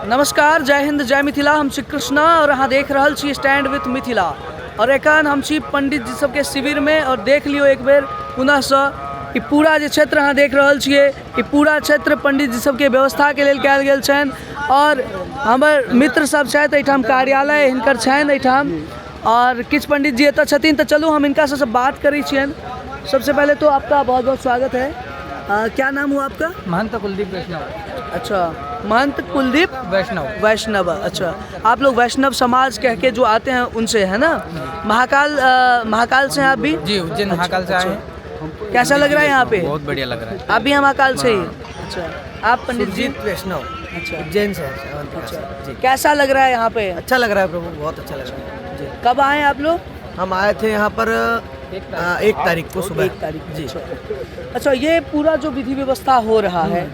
नमस्कार, जय हिंद, जय मिथिला। हम छी कृष्णा और अहाँ देख रहल छी स्टैंड विथ मिथिला। और एखन हम छी पंडित जी सबके शिविर में और देख लियौ एक बेर पुनःसँ ई पूरा जे क्षेत्र अहाँ देख रहल छियै, ई पूरा क्षेत्र पंडित जी सबके व्यवस्थाके लेल कयल गेल छनि। और हमर मित्र सब छथि एहिठाम, कार्यालय हिनकर छनि एहिठाम और किछु पंडित जी एतऽ छथिन। तऽ चलू हम हिनका सबसँ बात करै छियनि। सबसे पहले तो आपका बहुत बहुत स्वागत है। क्या नाम हुआ आपका? महंत कुलदीप वैष्णव। अच्छा, महंत कुलदीप वैष्णव। वैष्णव, अच्छा। आप लोग वैष्णव समाज कह के जो आते हैं उनसे है ना? महाकाल, महाकाल से हैं आप भी? जी, उज्जैन महाकाल से आए हैं। कैसा लग रहा है यहाँ पे? बहुत बढ़िया लग रहा है। आप भी हैं महाकाल से ही? अच्छा, आप पंडित जी? सुरजीत वैष्णव। अच्छा। उज्जैन से है, अवंतिका से। अच्छा जी। कैसा लग रहा है यहाँ पे? अच्छा लग रहा है प्रभु, बहुत अच्छा लग रहा है जी। कब आए आप लोग? हम आए थे यहाँ पर 1 तारीख को सुबह। 1 तारीख जी। अच्छा। अच्छा, ये पूरा जो विधि व्यवस्था हो रहा है,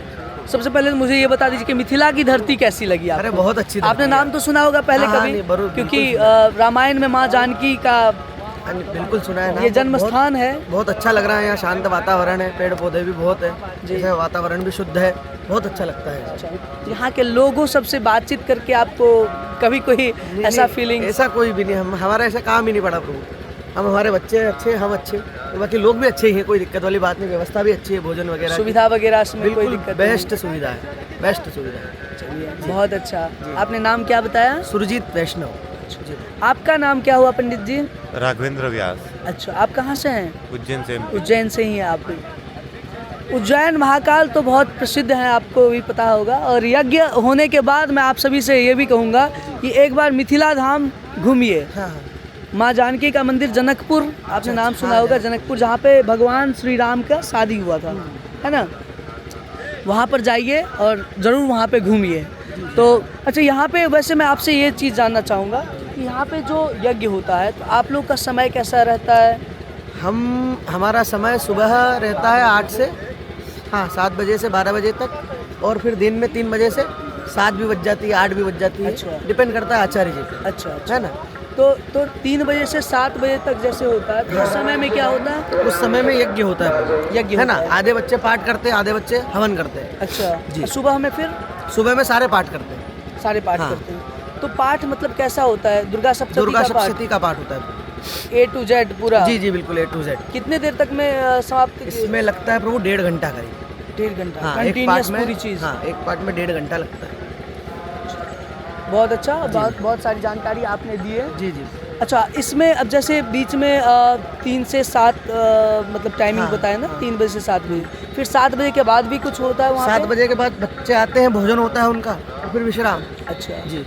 सबसे पहले मुझे ये बता दीजिए कि मिथिला की धरती कैसी लगी आपको? अरे बहुत अच्छी आपने धरती है। नाम तो सुना होगा पहले हाँ, हाँ, कभी, नहीं, बरू- क्योंकि बिल्कुल रामायण में माँ जानकी का हाँ, नहीं, बिल्कुल सुना है ना। ये जन्म स्थान है। बहुत अच्छा लग रहा है यहाँ, शांत वातावरण है, पेड़ पौधे भी बहुत है जी। जैसे वातावरण भी शुद्ध है, बहुत अच्छा लगता है। अच्छा, यहाँ के लोगों सबसे बातचीत करके आपको कभी कोई नहीं, ऐसा नहीं, फीलिंग? ऐसा कोई भी नहीं, हम हमारा ऐसा काम ही नहीं पड़ा प्रभु। हम हमारे बच्चे अच्छे, हम अच्छे, तो बाकी लोग भी अच्छे ही हैं, कोई दिक्कत वाली बात नहीं। व्यवस्था भी अच्छी है, भोजन वगैरह की। सुविधा वगैरह इसमें कोई बिल्कुल दिक्कत नहीं? बेस्ट सुविधा है, बेस्ट सुविधा है। चलिए, बहुत अच्छा। आपने नाम क्या बताया? सुरजीत वैष्णव जी। आपका नाम क्या हुआ पंडित जी? राघवेंद्र व्यास। अच्छा, आप कहाँ से हैं? उज्जैन से। उज्जैन से ही हैं आप भी। उज्जैन महाकाल तो बहुत प्रसिद्ध है, आपको भी पता होगा। और यज्ञ होने के बाद मैं आप सभी से ये भी कहूँगा कि एक बार मिथिला धाम घूमिए। हाँ हाँ। माँ जानकी का मंदिर जनकपुर, आपने नाम सुना हाँ, होगा, जनकपुर जहाँ पे भगवान श्री राम का शादी हुआ था, है ना? वहाँ पर जाइए और ज़रूर वहाँ पे घूमिए। तो अच्छा, यहाँ पे वैसे मैं आपसे ये चीज़ जानना चाहूँगा कि यहाँ पे जो यज्ञ होता है तो आप लोग का समय कैसा रहता है? हम हमारा समय सुबह रहता है 8 से, हाँ, 7 बजे से 12 बजे तक, और फिर दिन में 3 बजे से 7 भी बज जाती है, 8 भी बज जाती है। अच्छा। डिपेंड करता है आचार्य जी पे। अच्छा अच्छा। है ना? तो 3 बजे से 7 बजे तक जैसे होता है, तो उस समय में क्या होता है? उस समय में यज्ञ होता है। यज्ञ है ना? होता है। आधे बच्चे पाठ करते हैं, आधे बच्चे हवन करते हैं। अच्छा जी। सुबह में फिर? सुबह में सारे पाठ करते हैं। सारे पाठ हाँ। करते हैं। तो पाठ मतलब कैसा होता है? दुर्गा सप्तशती दुर्गा का पाठ? सप्तशती का पाठ होता है। ए टू जेड पूरा? जी जी, बिल्कुल ए टू जेड। कितने देर तक में समाप्त? इसमें लगता है प्रभु 1.5 घंटा करीब। 1.5 घंटा? हाँ, एक कंटिन्यूअस पाठ में पूरी चीज़? हाँ, एक पाठ में 1.5 घंटा लगता है। बहुत अच्छा, बहुत बहुत सारी जानकारी आपने दी है। जी जी। अच्छा, इसमें अब जैसे बीच में 3 से 7 मतलब टाइमिंग हाँ, बताया ना? हाँ। 3 बजे से 7 बजे, फिर 7 बजे के बाद भी कुछ होता है वहाँ 7 पे? बजे के बाद बच्चे आते हैं, भोजन होता है उनका और फिर विश्राम। अच्छा जी।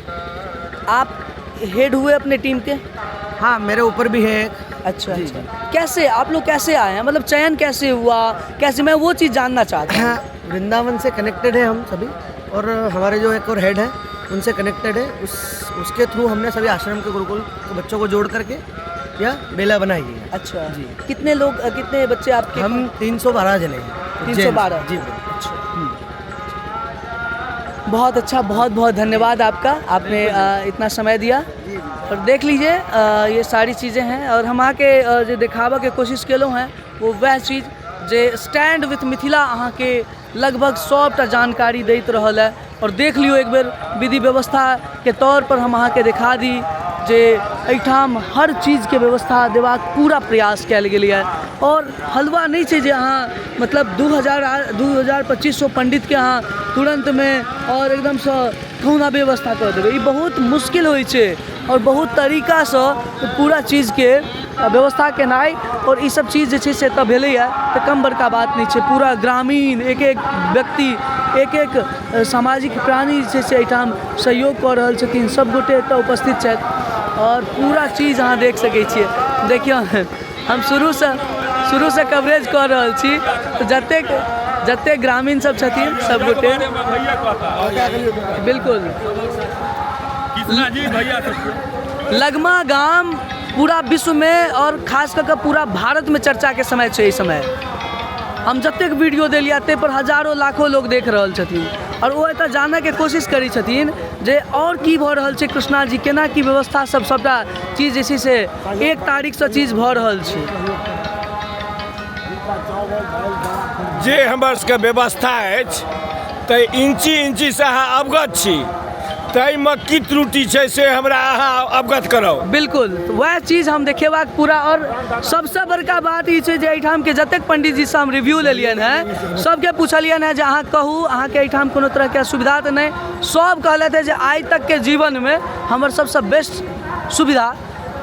आप हेड हुए अपने टीम के? हाँ, मेरे ऊपर भी है एक। अच्छा जी, अच्छा। कैसे आप लोग कैसे आए हैं, मतलब चयन कैसे हुआ, कैसे, मैं वो चीज़ जानना चाहता हूँ। हाँ, वृंदावन से कनेक्टेड है हम सभी, और हमारे जो एक और हेड है उनसे कनेक्टेड है, उसके थ्रू हमने सभी आश्रम के गुरुकुल के बच्चों को जोड़ करके यह बेला बनाई है। अच्छा जी। कितने लोग, कितने बच्चे आपके? हम 312 जने हैं। 312? जी। अच्छा, बहुत अच्छा, बहुत बहुत धन्यवाद आपका, आपने इतना समय दिया। और देख लीजिए ये सारी चीज़ें हैं और हम अहाँके जे देखाबऽके कोशिश केलहुँ हेँ वो वएह चीज जे स्टैंड विथ मिथिला अहाँके लगभग सबटा जानकारी दैत रहल है। और देख लियौ एक बेर विधि व्यवस्थाके तौर पर हम अहाँके देखा दी जे एहिठाम हर चीजके व्यवस्था देबाक पूरा प्रयास कयल गेलैए। और हलवा नहि छै जे अहाँ मतलब 2000 2500 पंडितके अहाँ तुरन्तमे और एकदमसँ कहुना व्यवस्था कऽ देबै, ई बहुत मुश्किल होइ छै और बहुत तरीकासँ पूरा चीजके व्यवस्था केनाइ और ई सब चीज जे छै से एतऽ भेलैए तऽ कम बड़का बात नहि छै। पूरा ग्रामीण एक एक व्यक्ति एक एक सामाजिक प्राणी जे छै से एहिठाम सहयोग कऽ रहल छथिन, सब गोटे एतऽ उपस्थित छथि और पूरा चीज अहाँ देख सकै छियै। देखियौ, हम शुरूसँ कवरेज कऽ रहल छी तऽ जतेक जतेक ग्रामीण सब छथिन सब गोटे बिल्कुल लगमा गाम पूरा विश्वमे और खास कऽ कऽ पूरा भारतमे चर्चाके समय छै। एहि समय हम जतेक वीडियो देलियै ताहि पर हजारो लाखो लोग देख रहल छथिन और ओ एतऽ जानऽके कोशिश करै छथिन जे आओर की भऽ रहल छै, कृष्णा जी केना की व्यवस्था सब सबटा चीज जे छै से 1 तारीखसँ चीज भऽ रहल छै। जे हमर सबके व्यवस्था अछि तऽ इंची इंचीसँ अहाँ अवगत छी। ताहिमे की त्रुटि छै से हमरा अहाँ अवगत कराउ। बिल्कुल, वएह चीज हम देखेबाक पूरा। और सबसँ बड़का बात ई छै जे एहिठामके जतेक पंडीजीसँ हम रिव्यू लेलियनि हेँ, सबके पुछलियनि हेँ जे अहाँ कहू अहाँके एहिठाम कोनो तरहके असुविधा तऽ नहि? सब कहलथि हेँ जे आइ तकके जीवनमे हमर सबसँ बेस्ट सुविधा।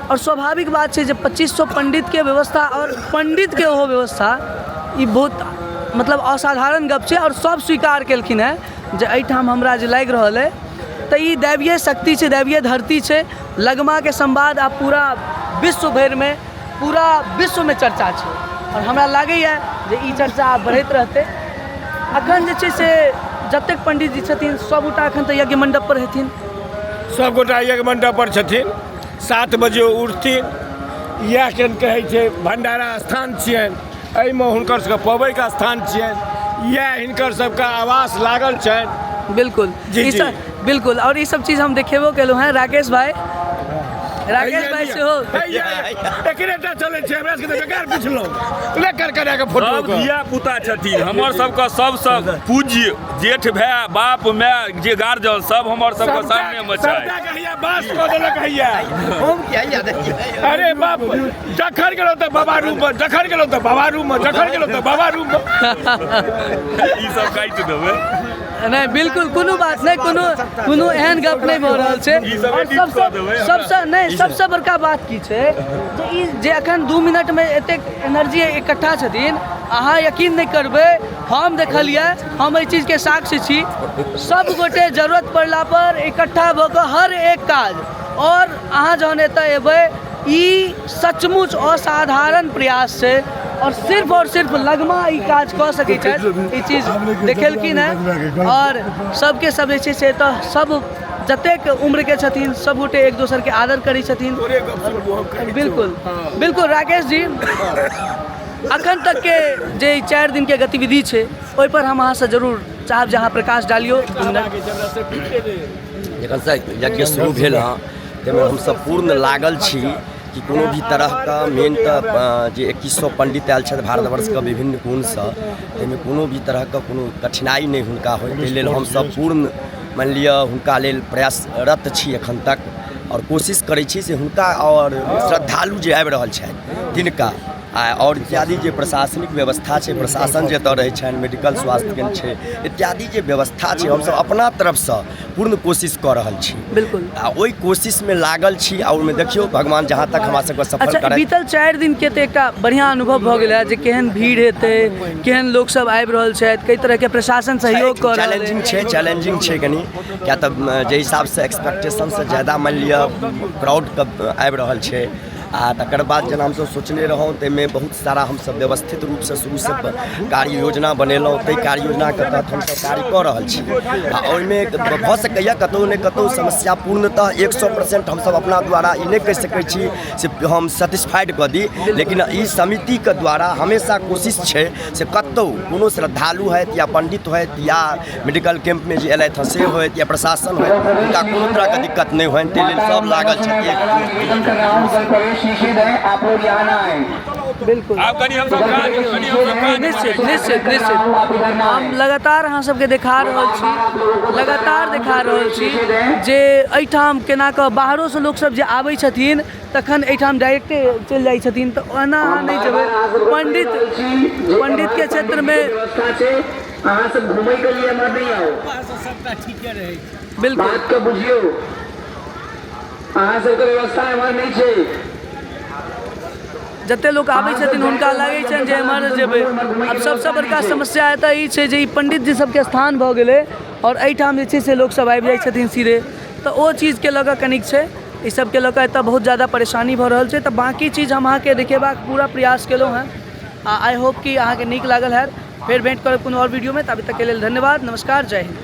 आओर स्वाभाविक बात छै जे 2500 पण्डितके व्यवस्था आओर पण्डितके ओहो व्यवस्था, ई बहुत मतलब असाधारण गप छै। आओर सब स्वीकार केलखिन हेँ जे एहिठाम हमरा जे लागि रहल अइ तऽ ई दैवीय शक्ति छै, दैवीय धरती छै। लगमाके संवाद आब पूरा विश्व भरिमे, पूरा विश्वमे चर्चा छै आओर हमरा लागैए जे ई चर्चा आब बढ़ैत रहतै। अखन जे छै से जतेक पण्डितजी छथिन सबगोटा अखन तऽ यज्ञ मण्डपपर हेथिन। सबगोटा यज्ञ मण्डपपर छथिन। 7 बजे उठथिन। इएह केन कहै छै भण्डारा स्थान छियनि, एहिमे हुनकर सबके पबैके स्थान छियनि, इएह हिनकर सबके आवास लागल छनि। बिल्कुल जी, ई जी। सब बिल्कुल। और ई सब चीज हम देखेबो केलहुँ हेँ। राकेश भाई, राकेश भाई सेहो एकरे टा चलै छै, हमरा सबके तऽ बेकार पुछलहुँ ले कर करा के फोटो सब धिया पुता छथिन हमर सबके, सबसँ पूज्य जेठ भाय, बाप, माय, जे गार्जियन सब हमर सबके सामने मे छै। सबटा के हैया बास कऽ देलक हैया। अरे बाप, जखन गेलहुँ तऽ बाबा रूम मे, जखन गेलहुँ तऽ बाबा रूम मे, जखन गेलहुँ तऽ बाबा रूम मे। ई सब काटि देबै। नहि, बिल्कुल कोनो बात नहि, कोनो कोनो एहन गप नहि भऽ रहल छै। ई सब आओर edit सबसँ कऽ देबै हमरा। सबसँ नहि, सबसँ बड़का बात की छै जे ई जे एखन 2 मिनटमे एतेक एनर्जी इकट्ठा छथिन, अहाँ यकीन नहि करबै, हम देखलियै, हम एहि चीजके साक्ष्य छी। सब गोटे जरूरत पड़ला पर इकट्ठा भऽ कऽ हर एक काज। आओर अहाँ जहन एतऽ एबै, ई सचमुच असाधारण प्रयास छै आओर सिर्फ आओर सिर्फ लगमा ई काज कऽ सकै छथि, ई चीज देखेलखिन हेँ। आओर सबके सब जे छै से एतऽ सब जतेक उम्रके छथिन सबगोटे एक दोसरके आदर करै छथिन। बिल्कुल बिल्कुल। राकेश जी, अखन तकके जे ई 4 दिनके गतिविधि छै ओहिपर हम अहाँसँ जरूर चाहब जे अहाँ प्रकाश डालियौ। जखनसँ यज्ञ शुरू भेल हँ ताहिमे हमसभ पूर्ण लागल छी कि कोनो भी तरहके मेन तऽ जे 2100 पण्डित आयल छथि भारतवर्षके विभिन्न कोणसँ, ताहिमे कोनो भी तरहके कोनो कठिनाइ नहि हुनका होइ, ताहि लेल हमसभ पूर्ण मानि लिअ हुनका लेल प्रयासरत छी एखन तक आओर कोशिश करै छी से हुनका आओर श्रद्धालु जे आबि रहल छथि तिनका आओर इत्यादि जे प्रशासनिक व्यवस्था छै, प्रशासन जे एतऽ रहै छनि, मेडिकल स्वास्थ्य केन्द्र छै इत्यादि जे व्यवस्था छै, हमसभ अपना तरफसँ पूर्ण कोशिश कऽ रहल छी। बिल्कुल। आ ओहि कोशिशमे लागल छी आ ओहिमे देखियौ भगवान जहाँ तक हमरा सबके सफल अच्छा, करथि। बीतल 4 दिनके तऽ एकटा बढ़िआँ अनुभव भऽ गेल है जे केहन भीड़ हेतै, केहन लोकसभ आबि रहल छथि, कई तरहके प्रशासन सहयोग कऽ रहल चैलेंजिंग छै, चैलेंजिंग छै कनि, किया तऽ जाहि हिसाबसँ एक्सपेक्टेशनसँ ज्यादा मानि लिअ क्राउडके आबि रहल छै आ तकर बाद जेना हमसभ सोचने रहौँ ताहिमे बहुत सारा हमसभ व्यवस्थित रूपसँ शुरूसँ कार्य योजना बनेलहुँ, ताहि कार्य योजनाके तहत हमसभ कार्य कऽ रहल छी आ ओहिमे भऽ सकैए कतहु ने कतहु समस्या। पूर्णतः 100% हमसभ अपना द्वारा ई नहि कहि सकै छी से हम सेटिस्फाइड कऽ दी, लेकिन ई समितिके द्वारा हमेशा कोशिश छै से कतहु कोनो श्रद्धालु होथि या पण्डित होथि या मेडिकल कैम्पमे जे एलथि हँ से होथि या प्रशासन होथि, हुनका कोनो तरहके दिक्कत नहि होइन, ताहि लेल सब लागल छथि। बिल्कुल। आब कनि हमसब काज, कनि हमसब काज। निश्चित निश्चित निश्चित। हम लगातार अहाँ सबके देखा रहल छी, लगातार देखा रहल छी जे एहिठाम केना कऽ बाहरोसँ लोकसब जे आबै छथिन तखन एहिठाम डायरेक्टे चलि जाइ छथिन, तऽ ओना अहाँ नहि जेबै। पंडित पंडितके क्षेत्रमे अहाँ सब घूमे के लिए एम्हर नहीं आओ। बिल्कुल। बात के बुझियौ, अहाँ सबके व्यवस्था एम्हर नहीं छै। जते लोक आबै छथिन हुनका लागै छनि जे एम्हर जेबै। आब सबसँ बड़का समस्या एतऽ ई छै जे ई पंडित जी सबके स्थान भऽ गेलै आओर एहिठाम जे छै से लोकसब आबि जाइ छथिन सीधे, तऽ ओ चीजके लऽ कऽ कनिक छै, ई सबके लऽ कऽ एतऽ बहुत ज्यादा परेशानी भऽ रहल छै। तऽ बाँकी चीज हम अहाँके देखेबाक पूरा प्रयास केलहुँ हेँ आ I hope कि अहाँके नीक लागल हैत। फेर भेँट करब कोनो आओर वीडियोमे, तऽ अभी तकके लेल धन्यवाद, नमस्कार, जय हिन्द।